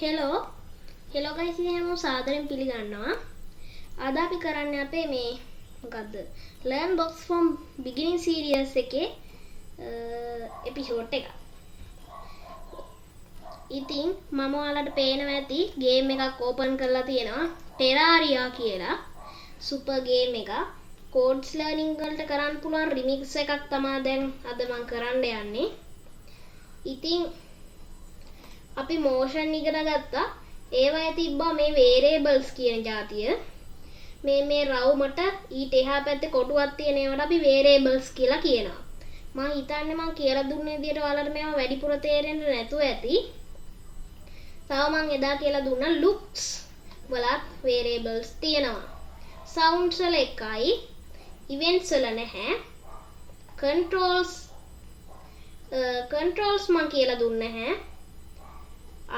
Hello hello guys, ඉතින් හැමෝම සාදරයෙන් පිළිගන්නවා. අද අපි කරන්නේ අපේ මේ මොකද්ද, Learn Blocks from Beginning series එකේ එපිසෝඩ් එක. ඉතින් මම ඔයාලට පේනවා ඇති ගේම් එකක් ඕපන් කරලා තියෙනවා, Terraria කියලා. සුපර් ගේම් එකක්. කෝඩ්ස් ලර්නින් වලට කරන්න පුළුවන් රිමික්ස් එකක් තමා දැන් අද මම කරන්න යන්නේ. ඉතින් අපි මෝෂන් ඉගෙන ගත්තා. ඒවයේ තිබ්බා මේ වේරියබල්ස් කියන ජාතිය. මේ මේ රවුමට ඊට එහා පැත්තේ කොටුවක් තියෙන ඒවට අපි වේරියබල්ස් කියලා කියනවා. මං හිතන්නේ මං කියලා දුන්න විදියට ඔයාලට මේවා වැඩිපුර තේරෙන්න නැතුව ඇති. තව මං එදා කියලා දුන්නා ලුක්ස් වලත් වේරියබල්ස් තියෙනවා. සවුන්ඩ්ස් වල එකයි, ඉවෙන්ට්ස් වල නැහැ. කන්ට්‍රෝල්ස් කන්ට්‍රෝල්ස් මං කියලා දුන්නේ නැහැ.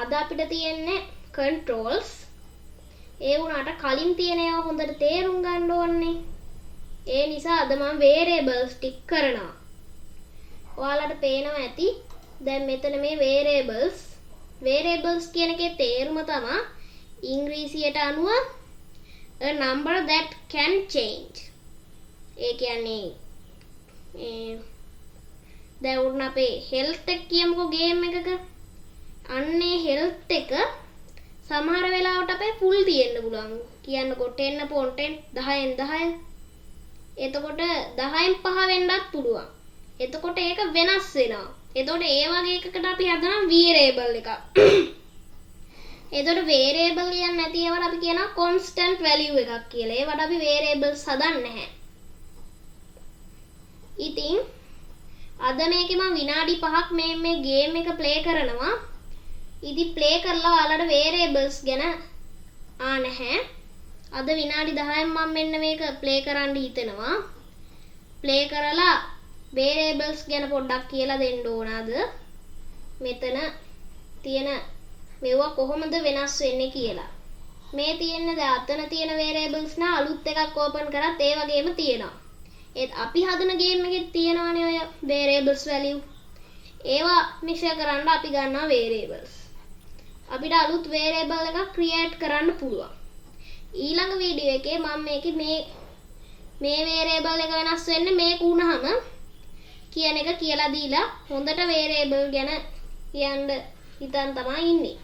අද අපිට තියෙන්නේ කන්ට්‍රෝල්ස්. ඒ වුණාට කලින් තියෙන ඒවා හොඳට තේරුම් ගන්න ඕනේ. ඒ නිසා අද මම වේරියබල්ස් ටික කරනවා. ඔයාලට පේනවා ඇති දැන් මෙතන මේ වේරියබල්ස්. වේරියබල්ස් කියන එකේ තේරුම තමා ඉංග්‍රීසියට අනුව "a number that can change". ඒ කියන්නේ ඒ දැන් උන් අපේ හෙල්ත් එක කියමුකෝ ගේම් එකක. අන්නේ හෙල්ත් එක සමහර වෙලාවට අපේ ෆුල් තියෙන්න පුළුවන්. කියන්නකෝ 10.10, 10න් 10. එතකොට 10න් 5 වෙන්නත් පුළුවන්. එතකොට ඒක වෙනස් වෙනවා. එතකොට ඒ වගේ එකකට අපි හදනවා වේරියබල් එකක්. එතකොට වේරියබල් කියන්නේ නැති ඒවට අපි කියනවා කොන්ස්ටන්ට් වැලියු එකක් කියලා. ඒවට අපි වේරියබල්ස් හදන්නේ නැහැ. ඉතින් අද මේකේ මම විනාඩි 5ක් මේ මේ ගේම් එක ප්ලේ කරනවා. ඉතින් ප්ලේ කරලා ඔයාලට වේරියබල්ස් ගැන ආ නැහැ. අද විනාඩි 10න් මම මෙන්න මේක ප්ලේ කරන්න හිතෙනවා. ප්ලේ කරලා වේරියබල්ස් ගැන පොඩ්ඩක් කියලා දෙන්න ඕන අද. මෙතන තියෙන මෙව්වා කොහොමද වෙනස් වෙන්නේ කියලා. මේ තියෙන්නේ දැන් අතන තියෙන වේරියබල්ස් නා අලුත් එකක් ඕපන් කරත් ඒ වගේම තියෙනවා. ඒත් අපි හදන ගේම් එකේ තියෙනවානේ ඔය වේරියබල්ස් වැලියු. ඒවා මෙෂර් කරන්න අපි ගන්නවා වේරියබල්ස්. අපිට අලුත් වේරියබල් එකක් ක්‍රියේට් කරන්න පුළුවන්. ඊළඟ වීඩියෝ එකේ මම මේකේ මේ මේ වේරියබල් එක වෙනස් වෙන්නේ මේක වුණාම කියන එක කියලා දීලා හොඳට වේරියබල් ගැන කියන්න හිතන් තමයි ඉන්නේ.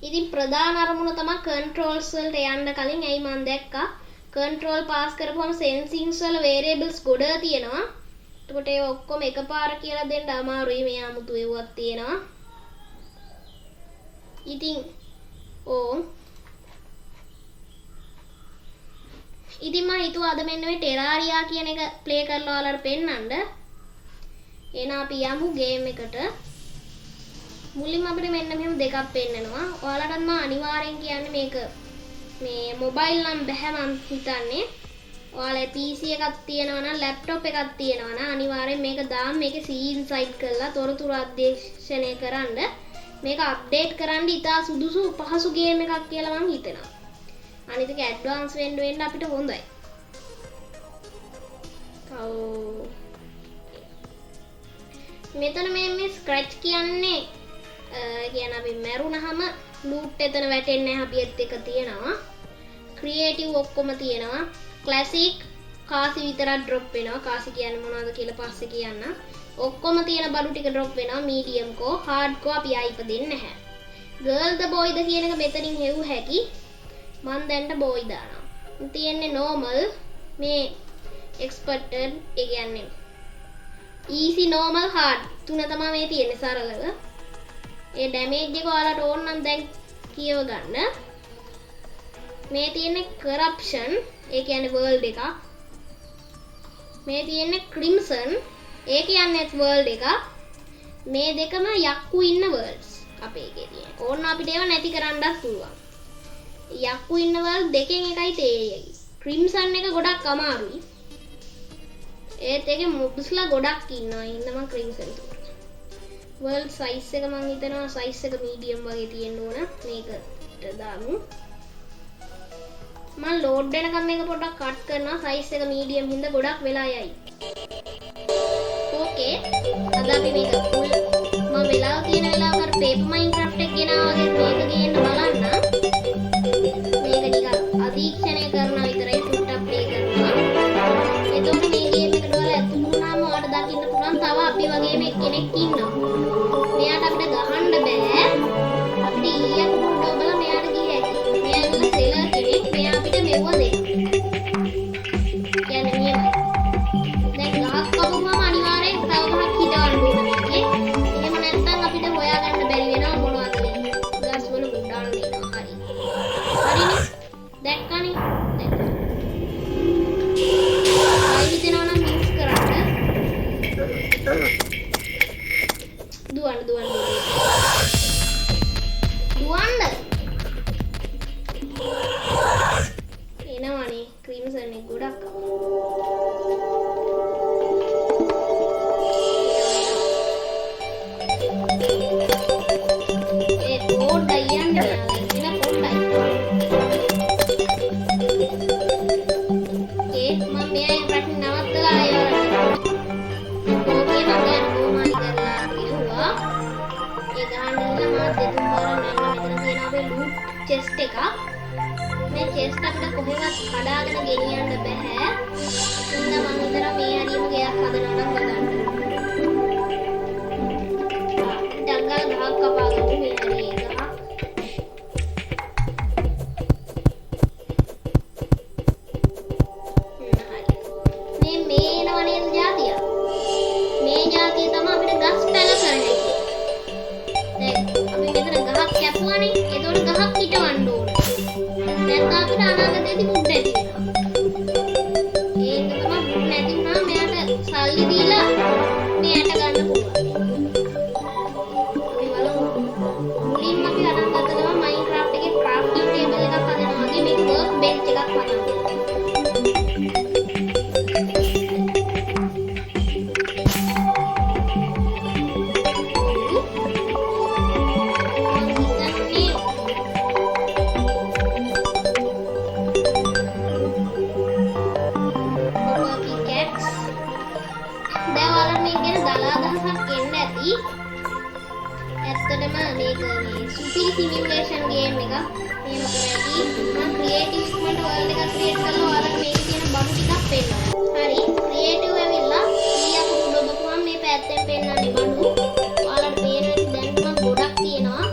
ඉතින් ප්‍රධාන අරමුණ තමයි කන්ට්‍රෝල්ස් වලට යන්න කලින්, ඇයි මං දැක්කා කන්ට්‍රෝල් පාස් කරපුවම සෙන්සින්ග්ස් වල වේරියබල්ස් ගොඩ තියෙනවා. එතකොට ඒවා ඔක්කොම එකපාර කියලා දෙන්න අමාරුයි, මේ අමුතු ඒවාක් තියෙනවා. ඉතින් ඕ ඉතින් මම හිතුවා අද මෙන්න මේ ටෙරාරියා කියන එක ප්ලේ කරලා ඔයාලට පෙන්නන්න. එහෙනම් අපි යමු ගේම් එකට. මුලින්ම අපිට මෙන්න මෙහෙම දෙකක් පෙන්නනවා. ඔයාලටත් මම අනිවාර්යෙන් කියන්නේ මේක මේ මොබයිල් නම් බැහැ මං හිතන්නේ. ඔයාලා PC එකක් තියෙනවා නම්, ලැප්ටොප් එකක් තියෙනවා නම් අනිවාර්යෙන් මේක දාන්න, මේකේ C inside කරලා තොරතුරු අධ්‍යක්ෂණය කරන්න. මේක අප්ඩේට් කරන්න ඉතා සුදුසු පහසු ගේම් එකක් කියලා මං හිතනවා. අනිත් එක ඇඩ්වාන්ස් වෙන්න වෙන්න අපිට හොඳයි. ඔව්. මෙතන මේ මේ ස්ක්‍රැච් කියන්නේ කියන්නේ අපි මැරුණහම ලූට් එතන වැටෙන්නේ නැහැ, අපි ඒත් එක තියෙනවා. ක්‍රියේටිව් ඔක්කොම තියෙනවා. ක්ලාසික් කාසි විතරක් ඩ්‍රොප් වෙනවා. කාසි කියන්නේ මොනවද කියලා පස්සේ කියන්න. ඔක්කොම තියෙන බඩු ටික ඩ්‍රොප් වෙනවා. මීඩියම් කෝ, හાર્ඩ් කෝ අපි ආයි ඉපදෙන්නේ නැහැ. ගර්ල් ද බොයි ද කියන එක මෙතනින් හෙව් හැකි. මං දැන්ට බොයි දානවා. තියෙන්නේ නෝමල්, මේ එක්ස්පර්ට්, ඒ කියන්නේ ඊසි, නෝමල්, හાર્ඩ් තුන තමයි මේ තියෙන්නේ සරලව. ඒ ඩැමේජ් එක ඔයාලට ඕන නම් දැන් කියව ගන්න. මේ තියෙන්නේ කරප්ෂන්, ඒ කියන්නේ වර්ල්ඩ් එකක්. මේ තියෙන්නේ ක්‍රිම්සන්, ඒ කියන්නේත් වර්ල්ඩ් එකක්. මේ දෙකම යක්කු ඉන්න වර්ල්ඩ්ස් අපේ එකේ තියෙන. ඕන්න අපිට ඒවා නැති කරන්නත් පුළුවන්. යක්කු ඉන්න වර්ල්ඩ් දෙකෙන් එකයි තේරෙයි. ක්‍රිම්සන් එක ගොඩක් අමාරුයි. ඒත් ඒකේ මොබ්ස්ලා ගොඩක් ඉන්නවා. ඉන්න මං ක්‍රිම්සන් තෝරනවා. වර්ල්ඩ් සයිස් එක මං හිතනවා සයිස් එක මීඩියම් වගේ තියෙන්න ඕන. මේකට දාමු. මං ලෝඩ් වෙනකම් මේක පොඩ්ඩක් කට් කරනවා. සයිස් එක මීඩියම් හින්දා ගොඩක් වෙලා යයි. ඕකේ. අද අපි මේක ෆුල් මම වෙලාව තියෙන වෙලාවක අර පේපර් මයින්ක්‍රාෆ්ට් එක ගෙනාවා. ඉන්නවා. මෙයාට අපිට ගහන්න බෑ. අපිට ඊයක් උඩ ඔබලා මෙයාට ගිය හැකි. මෙයා ඉන්න සෙලර් කෙනෙක්. මෙයා අපිට මෙව්ව දෙනවා. කියන්නේ මෙහෙමයි. දැන් ගහක් කපුවම අනිවාර්යෙන් තව ගහක් හිටවන්න ඕන මේකේ. එහෙම නැත්නම් අපිට හොයාගන්න බැරි වෙනවා මොනවද මේ. ගස් වල මුඩාන්න එනවා. හරි. හරිනේ. දැක්කනේ. දැක්කා. ආයෙ හිතෙනවා නම් මිස් කරන්න. දුවන්න දුවන්න දුවන්න. එනවනේ ක්‍රිම්සන් එක ගොඩක් ආවා. ඒ පොඩ්ඩයි යන්න මෙයාලා එන පොඩ්ඩයි. ඒ මම මෙයාගේ ප්‍රශ්න නවත්තලා ආයෙ ඔයාලට. ඕකේ මම යන කොහොම හරි කරලා කිව්වා. ඒ ගහන්න ගිහලා මාත් දෙතුන් පාරක් නැංගා. මෙතන තියෙන අපේ ලූට් චෙස්ට් එකක්. මේ චෙස්ට් අපිට කොහෙවත් කඩාගෙන ගෙනියන්න බැහැ. හින්දා මං හිතනවා මේ හරියම ගෙයක් හදනවා නම් හදන්න. ඩක් ගාලා ගහක් කපා ගමු මේ හරියේ ගහක්. හරි. මේ මේ එනවා නේද ජාතිය? මේ ජාතිය තමයි අපිට ගස් පැල කර හැකි. දැන් අපි මෙතන ගහක් කැපුවානේ. ඒතකොට ගහක් හිටවන්න ඕන. නැත්නම් අපිට අනාගතයේදී මුඩ් නැති වෙනවා. ඒ හින්දා තමයි මුඩ් නැති වුණාම මෙයාට සල්ලි දීලා මෙයාට ගන්න පුළුවන්. අපි බලමු. මුලින්ම අපි අරන් ගත්ත ගමන් මයින්ක්‍රාෆ්ට් එකේ ක්‍රාෆ්ටිං ටේබල් එකක් හදනවා වගේ මේක වර්ක් බෙන්ච් එකක් හදන්න. මං හිතන්නේ කොපර් පිකැක්ස්. දැන් ඔයාලට මේක ගැන දල අදහසක් එන්න ඇති. ඇත්තටම මේක මේ සුපිරි සිමියුලේෂන් ගේම් එකක්. මෙහෙම කර හැකි. මං ක්‍රියේටිව් ඉක්මනට වර්ල්ඩ් එකක් ක්‍රියේට් කරලා ඔයාලට මේකේ තියෙන බඩු ටිකක් පෙන්නනවා. හරි, ක්‍රියේටිව් ඇවිල්ලා ඊ අකුරු උඩ ඔබපුවම මේ පැත්තෙන් පෙන්නන්නේ බඩු. ඔයාලට පේනවා ඇති දැන් මං ගොඩක් තියෙනවා.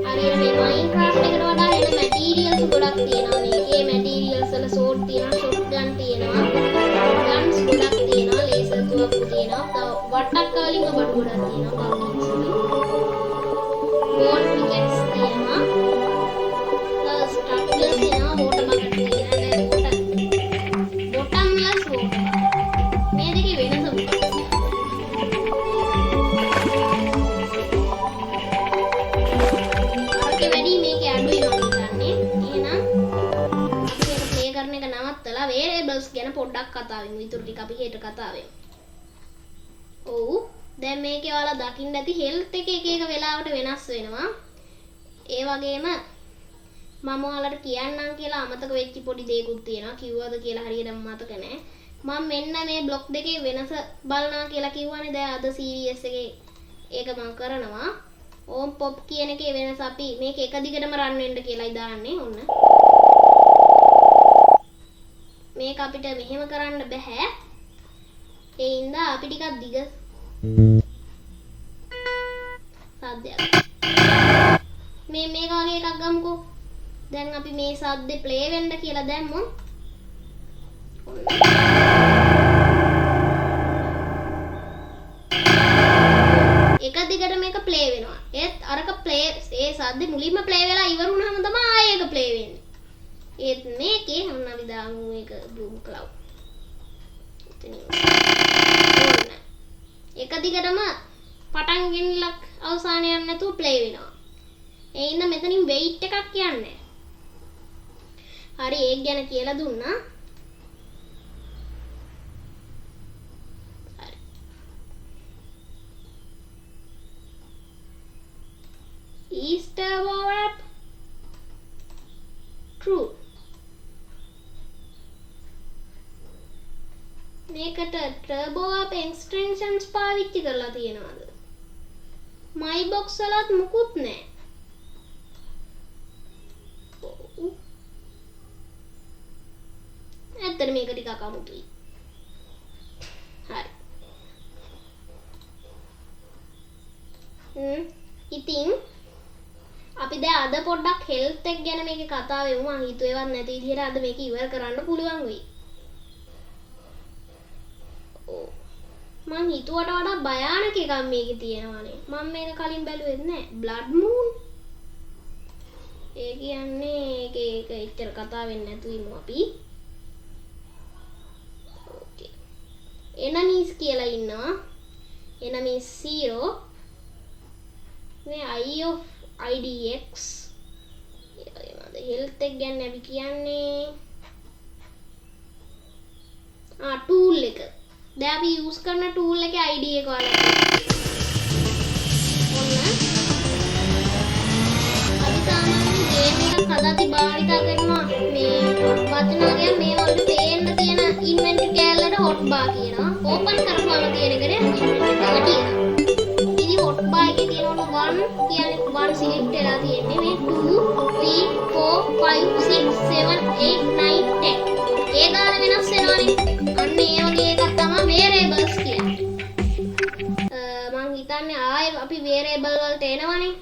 හරියට මේ මයින්ක්‍රාෆ්ට් එකට වඩා එන මැටීරියල්ස් ගොඩක් තියෙනවා. මේකේ මැටීරියල්ස් වල සෝඩ් තියෙනවා, ෂොට්ගන් තියෙනවා, ගන්ස් ගොඩක් තියෙනවා, ලේසර් තුවක්කු තියෙනවා. තව වට්ටක්ක වලින්ම බඩු ගොඩක් තියෙනවා, පම්කින්ස් වලින්. බෝන් පිකැක්ස් තියෙනවා. තව ස්ට්‍රක්චර්ස් තියෙනවා, වෝටර් බකට් තියෙනවා. හැබැයි වෝටර් බොටම්ලස් වෝටර් බකට්. මේ දෙකේ වෙනස මොකක්ද? අරකේ වැඩි මේකේ අඩුයි මං හිතන්නේ. එහෙනම් අපි මේක ප්ලේ කරන එක නවත්තලා වේරියබල්ස් ගැන පොඩ්ඩක් කතා වෙමු. ඉතුරු ටික අපි හෙට කතා වෙමු. ඔව්, දැන් මේකේ ඔයාලා දකින්න ඇති හෙල්ත් එක එක එක වෙලාවට වෙනස් වෙනවා. ඒ වගේම මම ඔයාලට කියන්නම් කියලා අමතක වෙච්ච පොඩි දේකුත් තියෙනවා. කිව්වද කියලා හරියටම මතක නෑ. මම මෙන්න මේ බ්ලොක් දෙකේ වෙනස බලනවා කියලා කිව්වනේ. දැන් අද සීරීස් එකේ ඒක මම කරනවා. ඕම් පොප් කියන එකේ වෙනස අපි මේක එක දිගටම රන් වෙන්න කියලායි දාන්නේ. ඔන්න මේක අපිට මෙහෙම කරන්න බෑ. ඒ හින්දා අපි ටිකක් දිග සද්දයක් මේ මේක වගේ එකක් ගමුකෝ. දැන් අපි මේ සද්දේ ප්ලේ වෙන්න කියලා දැම්මොත් ඔන්න එක දිගට මේක ප්ලේ වෙනවා. ඒත් අරක ප්ලේ ඒ සද්දේ මුලින්ම ප්ලේ වෙලා ඉවර වුණාම තමයි ආයෙ ඒක ප්ලේ වෙන්නේ. ඒත් මේකේ ඔන්න අපි දාමු මේක බූම් ක්ලවුඩ්. එතනින් ඔන්න එක දිගටම පටන් ගෙනලක් අවසාන යන්නේ නැතුව ප්ලේ වෙනවා. ඒ හින්දා මෙතනින් වෙයිට් එකක් යන්නේ. හරි, ඒක ගැන කියලා දුන්නා. හරි. Easter wrap true. මේකට turbo app extensions පාවිච්චි කරලා තියෙනවද? My box වලත් මුකුත් නෑ. ඔව්. ඇත්තට මේක ටිකක් අමුතුයි. හරි. ඉතින් අපි දැන් අද පොඩ්ඩක් හෙල්ත් එක ගැන මේකේ කතා වෙමු. මං හිතුවේවත් නැති විදිහට අද මේක ඉවර කරන්න පුළුවන් වෙයි. ඔව්. මං හිතුවට වඩා භයානක එකක් මේකේ තියෙනවානේ. මං මේක කලින් බැලුවෙත් නෑ. Blood moon. ඒ කියන්නේ ඒක ඒක එච්චර කතා වෙන්නේ නැතුව ඉමු අපි. ඕකේ. එනමීස් කියලා ඉන්නවා. එනමීස් 0. මේ I of IDX. ඒ වගේම අද හෙල්ත් එක ගැන අපි කියන්නේ. ටූල් එක. දැන් අපි යූස් කරන ටූල් එකේ ID එක ඔයාලා ඔන්න අපි සාමාන්‍යයෙන් ගේම් එකක් හදද්දි භාවිතා කරනවා මේ වචන වගේක්. මේවා අපිට පේන්න තියෙන ඉන්වෙන්ටරි කෑල්ලට හොට් බාර් කියනවා. ඕපන් කරපුවාම තියෙන එකට ඉන්වෙන්ටරි කෑල්ල කියනවා. ඉතින් හොට් බාර් එකේ තියෙන ඔන්න 1 කියන්නේ 1 සිලෙක්ට් වෙලා තියෙන්නේ. මේ 2 3 4 5 6 7 8 9 10 ඒ ගාන වෙනස් වෙනවනේ. අන්න ඒ වගේ එකක් තමයි වේරියබල්ස් කියන්නේ. මං හිතන්නේ ආයෙ අපි වේරියබල් වලට එනවනේ.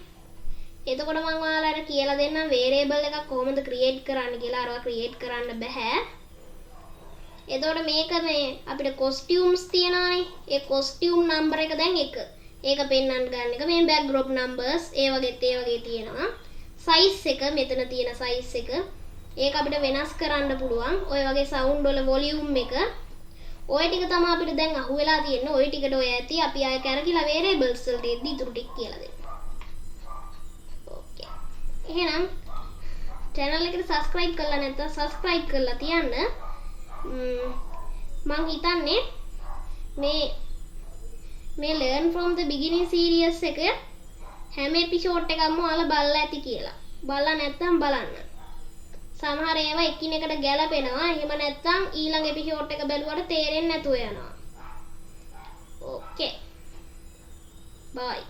එතකොට මං ඔයාලට කියලා දෙන්නම් වේරියබල් එකක් කොහොමද ක්‍රියේට් කරන්න කියලා. අරවා ක්‍රියේට් කරන්න බෑ. එතකොට මේක මේ අපිට කොස්ටියුම්ස් තියෙනවනේ. ඒ කොස්ටියුම් නම්බර් එක දැන් 1. ඒක පෙන්වන්න ගන්න එක. මේ බෑක්ඩ්‍රොප් නම්බර්ස් ඒ වගේත් ඒ වගේ තියෙනවා. සයිස් එක මෙතන තියෙන සයිස් එක. ඒක අපිට වෙනස් කරන්න පුළුවන්. ඔය වගේ සවුන්ඩ් වල වොලියුම් එක. ඔය ටික තමයි අපිට දැන් අහුවෙලා තියෙන්නේ. ඔය ටිකට ඔය ඇති. අපි ආයෙ කැරකිලා වේරියබල්ස් වලට එද්දි ඉතුරු ටික කියලා දෙන්න. ඕකේ. එහෙනම් චැනල් එකට සබ්ස්ක්‍රයිබ් කරලා නැත්නම් සබ්ස්ක්‍රයිබ් කරලා තියන්න. මං හිතන්නේ මේ learn from the beginning series එක හැම එපිසෝඩ් එකක්ම ඔයාලා බලලා ඇති කියලා. බලලා නැත්නම් බලන්න. සමහර ඒවා එකිනෙකට ගැලපෙනවා. එහෙම නැත්නම් ඊළඟ එපිසෝඩ් එක බැලුවට තේරෙන්නේ නැතුව යනවා. ඕකේ. බයි.